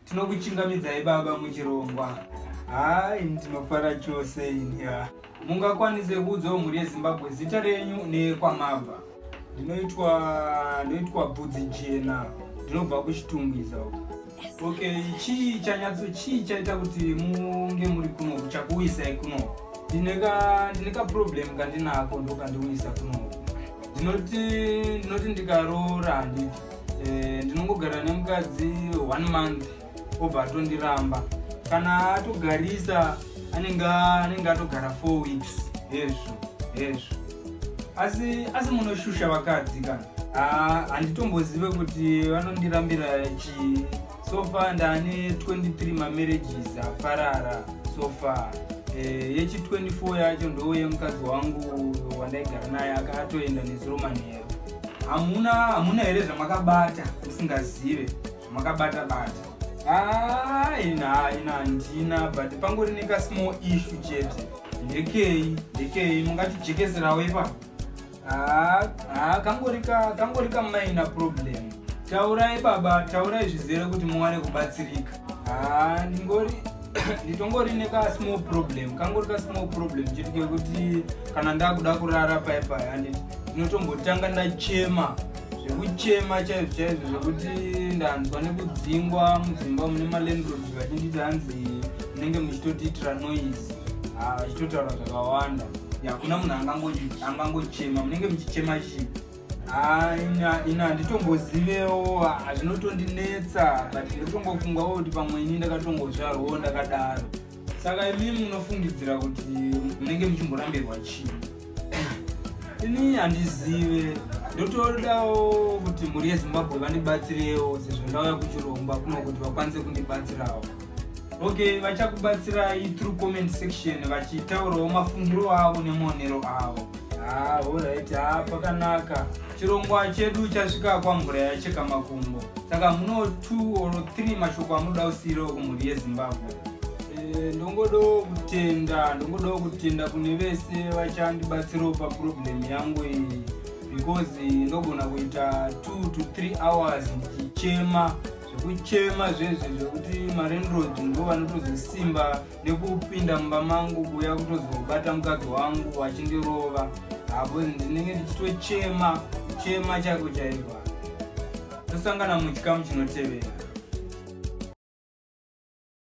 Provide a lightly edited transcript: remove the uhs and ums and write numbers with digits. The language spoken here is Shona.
Tinokuchingamidzai baba muchirongwa. Haa ini ndinofara chose ini ha. Mungakwanise kuudzawo mhuri yeZimbabwe zita renyu nekwamabva? Ndinoitwa ndoitwa Bvudzi Jena, ndinobva kuChitungwiza uko. Okay, chii chanyatso chii chaita kuti munge muri kuno chakuuyisai kuno? Ndine ka ndine ka problem kandinako ndokandiuyisa kuno. Ndinoti ndinoti ndikaroora handiti eh, ndinongogara nemukadzi one month obva atondiramba kana atogarisa anenge anenge atogara four weeks hezvo hezvo asi asi munoshusha vakadzi kana handitombozive kuti vanondirambira chii so far ndane 23 mamarriages aparara so far eh, yechi 24 yacho ndo yemukadzi wangu wandaigara naye akatoenda nezuro manheru hamuna hamuna here zvamakabata musingazive zvamakabata bata ah, ina ina handina but pangori neka small issue chete ndekei ndekei mungatijekeserawo ipapo Ah, ah, kangori ka kangori ka minor problem. Taurai baba, taurai zvizere kuti muwane kubatsirika. Ah, ndingori nditongori neka small problem. Kangori ka small problem chete kekuti kana ndakuda kurara pai pai handiti ndinotombotanga ndachema zvekuchema chaizvo chaizvo zvekuti ndanzwa nekudzingwa mudzimba mune malandlord vachinditi hanzi munenge muchitotiitira noise ah, vachitotaura zvakawanda hakuna munhu angangochema munenge muchichema chii ah, ina handitombozivewo ah, zvinotondinetsa but ndiritongofungawo kuti pamwe ini ndakatongozvarwawo ndakadaro saka imi munofungidzira kuti munenge muchimborambirwa chii ini handizive ndotodawo kuti mhuri yezimbabwe vandibatsirewo sezvo ndauya kuchirongwa kuno kuti vakwanise kundibatsirawo okay vachakubatsirai through comment section vachitaurawo mafungiro avo nemaonero avo ah, alright ha pakanaka chirongwa chedu chasvika kwamvura yacheka makumbo saka muno 2 or 3 mashoko amunoda kusiirawo kumhuri yezimbabwe eh, ndongodawo kutenda ndongodawo kutenda kune vese vachandibatsirawo paproblem yangu iyi because ndogona kuita 2 to 3 hours ndichichema zvekuchema zvezvi zvekuti marenroad ndo vanotozosimba nekupinda mumba mangu kuuya kutozobata mukadzi wangu vachindirova apo ndinenge ndichitochema chema chaiko chaiko tosangana muchikamu chinotevera.